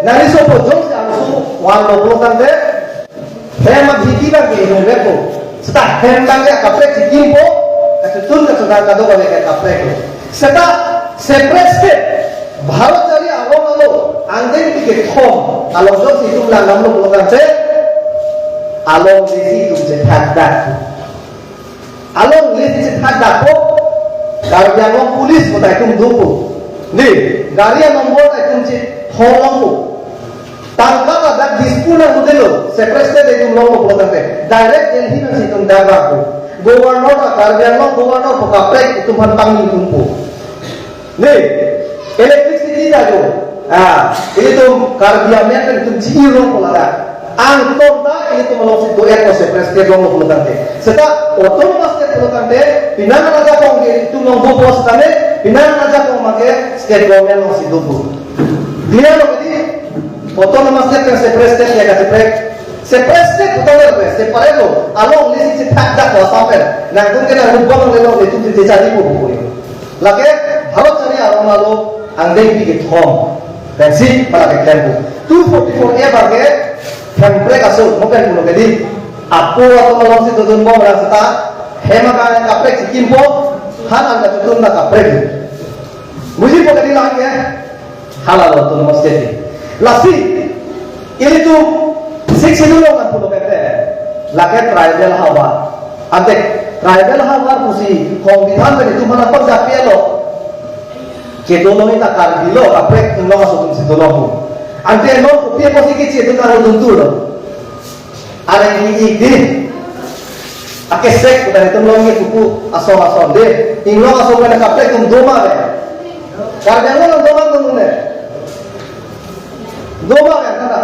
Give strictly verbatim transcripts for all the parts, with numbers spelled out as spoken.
Nangli sopo jongsi arloso vanglo pulo tangte, hem aphiki abangke inut vekpo. Seta hem abangke akaprek chikimpo, kachetun kachonat kadokave ke akaprek lo. Seta separate state, Bharat chari arong along, angdengpi kethom along jongsi itum langdamlo pulo tangte, along lesi itum chethakdak. Along lesi chethakdakpo, Karbi Anglong police puta itum dopo. Ni, gari anumber ta itum chethorlongpo. Tangka ta dak Dispur nangdodelo, separate state itum longlo pulo tangte, direct Delhi nangsi itum dak rakpo. Governor ta, Karbi Anglong governor ta kaprek itum aphan pangni itumpo. Ni, electricity ta jo. Ah, ilitum Karbi amen pen itum chi-irlongpo ladak. Angton ta ilitum alongsi do-etpo separate state longlo pulo tangte. Seta autonomous state pulo tangte, penang ajakong ke itum along dopo setame, penang ajakong abangke state government alongsi dopo. Clear lo kedi? Autonomous state ke separate state ya ka separate? Separate state puta lo, separate lo. Along lesi chethakdakpo Assam pen. Nangtum ke nang rubang le lo, itum chechari po po. Lake, Bharat chari arong along angdengpi kethom pensi hala keklempo. Two forty-four A abangke hemprek aso, mo pen pulo kedi. Apo atum alongsi dodunbom ra seta, hem abang kaprek chikimpo, han an kachetun ta kaprek. Bujipo kedi lang ke? Hala lo autonomous state. Lasi, ilitum Sixth Schedule along nangpulo kete, lake tribal havar. Ante tribal havar pusi, Songbidhan pen itum aphan apangjakpilo. Kedolo ni ta Karbi lo, kaprek inglong aso atumsi dolo. Ante non kopi apotsi kechedun nangdun tulo. Areng ki ik di. Akesek, udah itum long ye kuku, asong asong de. Inglong aso pen kaprek itum doma de. Karbi Anglong doma itum de. Doma de, kada?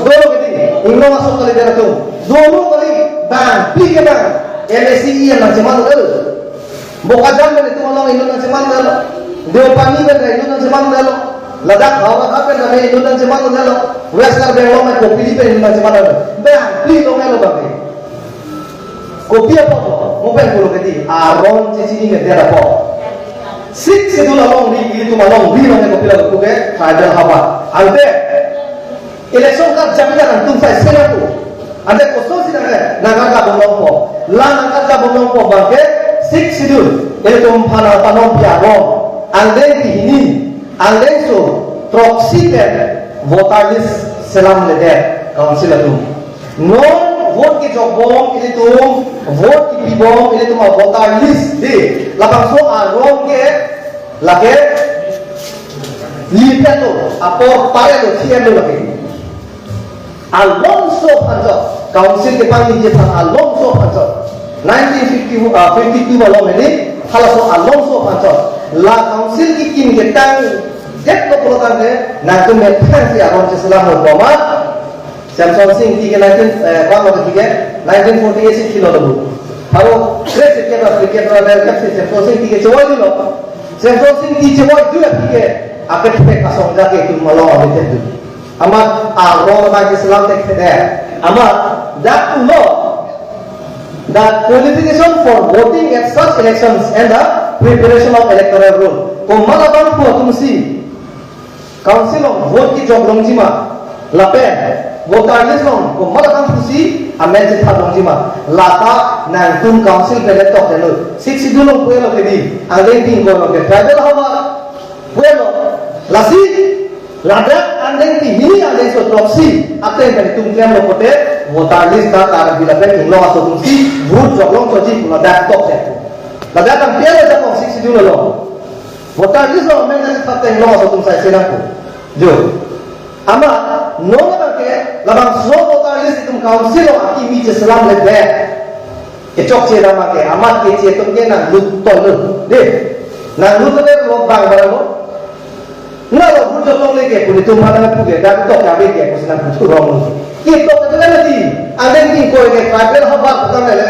Dolo kedi. Inglong aso kali de atum. Dolo kali, bang, pi ke bang. M A C E yang nangcheman de. Bokajan pen itum along inut nangcheman dalo. Deopani pen inut nangcheman dalo. Ladak Howraghat pen inut nangcheman dalo. West Karbi Anglong pen Kopili pen inut nangcheman dalo. Bang, pli long elo bang. Kopi apot lo, mo pen pulo kedi, aron chechini ne dera po. Sixth Schedule along ri, ilitum along ri long kopi lo puke, tribal havar. Ante, election card jabita nangtum sai sena tu. Ante kosonsi nang, nangkarjabom longpo. La nangkarjabom longpo abangke Sixth Schedule. Ilitum aphan panompi aron. Angdengpi hini. Angdengso throksi pen voter list selamledet council atum. Non vote kejokbom ilitum, vote kepibom ilitum a voter list de. Labangso aron ke lake lipet lo, apor pare lo, C M lo lake. Alongso aphan chot, council kepangniji aphan alongso aphan chot. Nineteen fifty, ah, fifty-two along hini, halaso alongso aphan chot. La council kekim ketangdet lo pulo tangte, nangtum methang si aron cheselam lo boma. Semson Sing Ingti ke nineteen, eh, bang lo ke nineteen forty-eight si khilo lo bu. Baru kre si kepra, kepra, kepra, Semson Sing Ingti ke chewai dolo. Semson Sing Ingti chewai dolo ke, akethek asong jake itum malong abetet dolo. Amat aron abang cheselam thekthe. Amat dak pulo, the qualification for voting at such elections and the preparation of electoral roll. Komat abang pu atumsi council along vote kejok longji ma, lapen voter list along komat abang pusi amen chethan longji ma, lata nangtum council pen le tok delo. Sixth Schedule along pu elo kedi, angdengpi ingkoi lo ke tribal havar. Bueno, lasi ladak angdengpi hini angdengso throksi ateng pen itum klemlo pulote voter list ta Karbi lapen inglong aso atumsi vote joklong choji pu ladak tok de. Ladak kan piala jakong Sixth Schedule along. Voter list along amen jani thap ta inglong aso atum sai senangpo. Jo. Amat non abangke labangso voter list itum council along akimi cheselamledet. Kechokche dam ke, amat keche atum ke nanglut tol lo. De. Nanglut tol lo bang bang lo. Na lo vote joklongle ke pu nelitum aphan nangpu ke, dak tok ke ave ke pusi nangpu thu rong lo. Ke tok ke nangji. Angdengpi ingkoi ke tribal havar putang lele.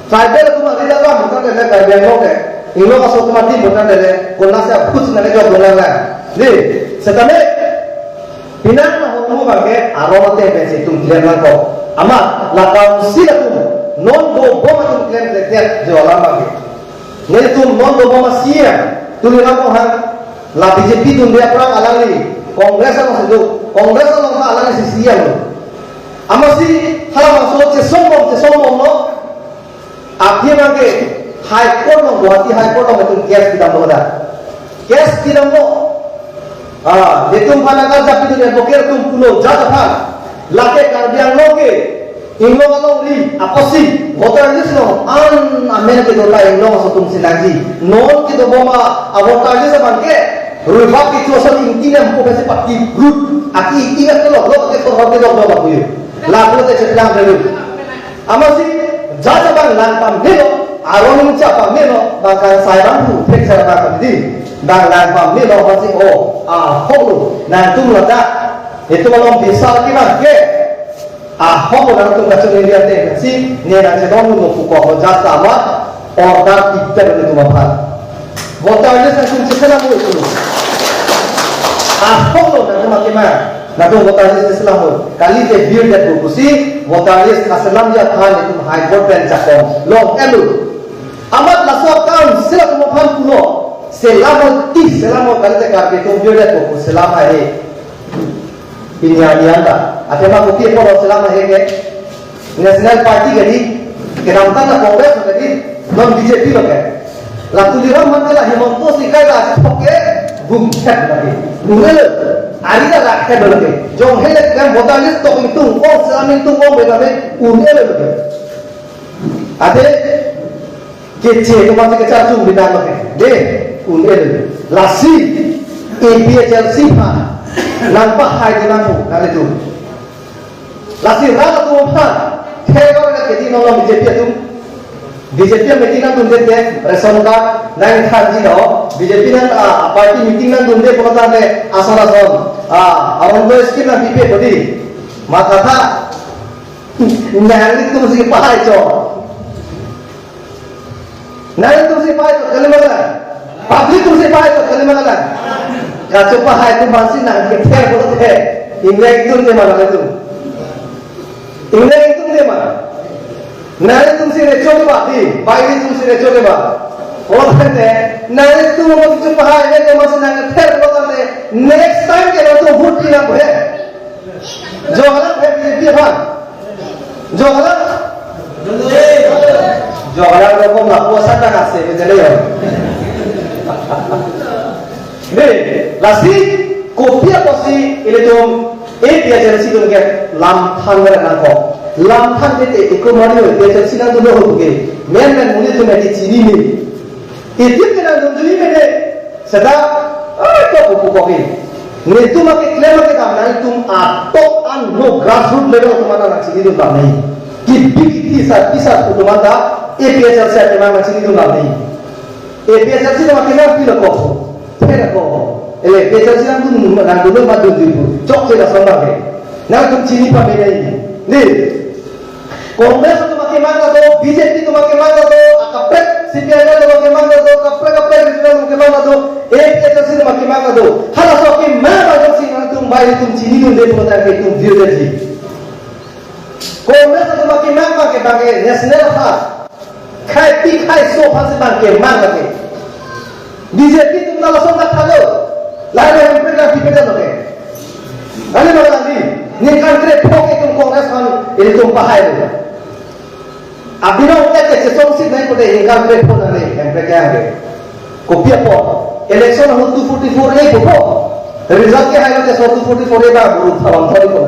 Tribal atum adi dak lam putang lele Karbi Anglong ke. Inglong aso atum adi putang lele. Konatsi aphu si nangkejok lo nang la. De. Setame penang ahormu abangke aron ateng pensi itum klem nangkok. Amat la council atum non dobom atum klemkledet jo alam abangke. Nelitum non dobom a-C M Tuliram Ronghang, la B J P dunde aphrang alangli Congress alongsi do. Congress along ha alang isi isi yang lo. Amatsi halabangso chesong bom, chesong bomlo. Aphi abangke High Court along, Guwahati High Court along itum case kedamlo da. Case kedamlo. Ah, netum aphan nangkarjap pidun advocate atum pulo judge aphan. Lake Karbi Anglong ke inglong alongri apotsi voter list along an amen kedo ta inglong aso atum si nangji. Non kedo bom a voter list abangke ruibak kecho ason ingti nempo pensi pati brut. Aki ingti ka kelok lok ke thor thor kedok dok apuyu. Lapu te cheplang dulu. Amatsi judge abang lang pamelo, aron cha pamelo, bang kangsai abang pu, thek sar abang pamdi. Bang lang pamelo, amatsi, oh, ahok lo, nangtum ladak, itum along bisar ki abangke, ahok lo nangtum kachongri ate, si, ne nangchedon lo pu ko, judge ta amat, order pipet lo itum aphan. Voter list nangtum cheselam lo itum. Ahok lo nangtum akemang. Nangtum voter list cheselam lo. Kalite birdetpo pusi voter list kaselamji aphan itum High Court pen jakong. Long-etlo. Amat laso council atum aphan pulo. Selam lo ti, selam lo, kalite Karbi atum birdetpo pu selam haihe. Pini arni anta. Athema kopi apotlo selam haihe ke. National Party ke di, kedamtang ta Congress ke di, non B J P lo ke. La Tuliram Mangkala, Himanta Singh kai la thok ke, bum chat lagi. Bum le, ari la rak chat lagi. Jong hele kan voter list tok ingtung, ong selam ingtung, ong bela be, un ele lagi. Ate, keche atum aphan si kecharchum bidang lo ke. De, un ele. Lasi, A P H L C aphan, nangpahai di nangpu, nang itu. Lasi rat atum aphan, thek aware ke di non B J P atum. B J P meeting nangdunde te, ration card nangthanji do, B J P nang, ah, party meeting nangdunde pulo tangte, ason ason, ah, Antyodoi scheme nangpipe kodi. Matha tha, nanglitum si pahai cho. Nanglitum si pahai cho, kali ma kalang? Public atum si pahai cho, kali ma kalang? Kachepahai atum aphan si nangkether pulote, ingleng atum te ma nanglitum. Ingleng atum te ma. Nanglitum si recho ke ba, di, bai atum si recho ke ba. Pulo tangte, nanglitum mo kachepahai, ne atum aphan si nangkether pulo tangte, next time ke nangtum vote pinang he. Jonghalang he B J P aphan. Jonghalang. Jonghalang rokom lapu asar ta kase bejale yo. Dei, lasi kopi apotsi ilitum A P H L C atum ke lamthan nangkok. Lamthan te te eko mari A P H L C nangdunlo ke. Men men monit atum ke chinine. Itum ke nangdunjui mene, seta, ah, to pupu kopi. Netum akeklem akedam nangtum atok an lo grassroot level atum an nangchinidun dam nai. Kibik kiti sar, pisar atum an ta, A P H L C atum an nangchinidun dam nai. A P H L C atum akenam pilo ko, phe lo ko. Ele A P H L C nangdun, nangdun lo ma dunjui pu. Chokche lason abang ke. Nangtum chini pame nai. Ni. Congress atum akemang ta do, B J P atum akemang ta do, akaprek C P I M atum akemang ta do, kaprek kaprek regional atum akemang ta do, A P H L C atum akemang ta do. Halaso akemang abang si nangtum bai atum chinidunde pulo tangte itum birdetji. Congress atum akemang abang ke abang ke national ha. Khaipi khaiso aphan si abang kemang abang ke. B J P atum ta lason ta thalo. Lahai lo hemprek nangpipedet lo ke. Ani ma kalang di. Ningkan krepho ke itum Congress aphan ilitum pahai lo. Abinong tek ke chesong si nai kote ningkan krepho nang le hemprek ke age. Kopi apot. Election ahut two forty-four A pupo. Result ke hai lo ke so two forty-four A ba buru thalam thori ko.